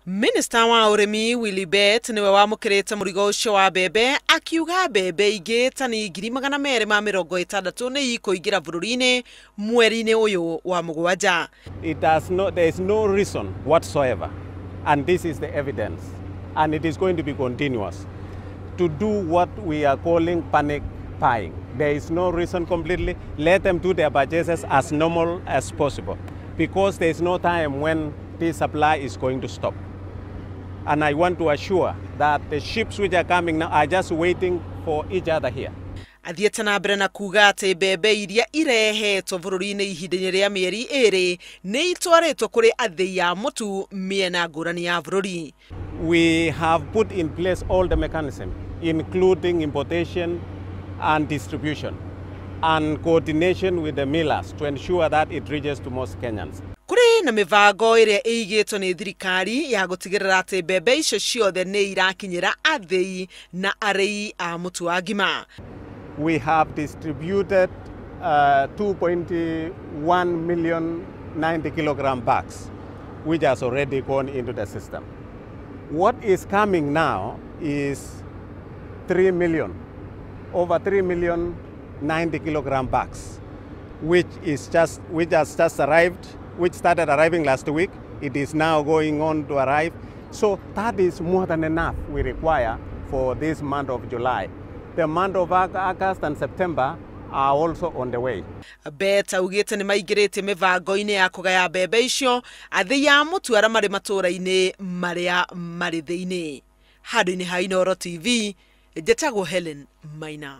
Minista wa ũrĩmi Willy Bett nĩwe wamũkĩrĩte mũrigo ũcio wa mbembe, akiuga mbembe ingĩ tani 260,000 nĩ ikũingĩra bũrũri-inĩ mweri-inĩ ũyũ wa 7. It does not, there is no reason whatsoever, and this is the evidence, and it is going to be continuous, to do what we are calling panic buying. There is no reason completely. Let them do their purchases as normal as possible, because there is no time when this supply is going to stop. And I want to assure that the ships which are coming now are just waiting for each other here. Athiĩte na mbere na kuga atĩ mbembe iria irehetwo bũrũri-inĩ ihinda-inĩ rĩa mĩeri 2 nĩ itwarĩtwo kũrĩ athĩi a mũtu mĩena ngũrani ya bũrũri. We have put in place all the mechanisms, including importation and distribution and coordination with the millers to ensure that it reaches to most Kenyans. Kũrĩ na mĩbango ĩrĩa ĩigĩtwo nĩ thirikari ya gũtigĩrĩra atĩ mbembe icio ciothe nĩ irakinyĩra athĩi na arĩi a mũtu wa ngima. We have distributed 2.1 million 90 kilogram bags, which has already gone into the system. What is coming now is 3 million, over 3 million 90 kilogram bags, which has just arrived, which started arriving last week. It is now going on to arrive. So that is more than enough we require for this month of July. The month of August and September are also on the way. Bett augĩte nĩ maingĩrĩtie mĩbango-inĩ ya kũgaya mbembe icio athĩi a mũtu arĩa marĩ matũũra-inĩ marĩa marĩ thĩinĩ. Handũ-inĩ ha Inooro TV, njĩtagwo Helen Maina.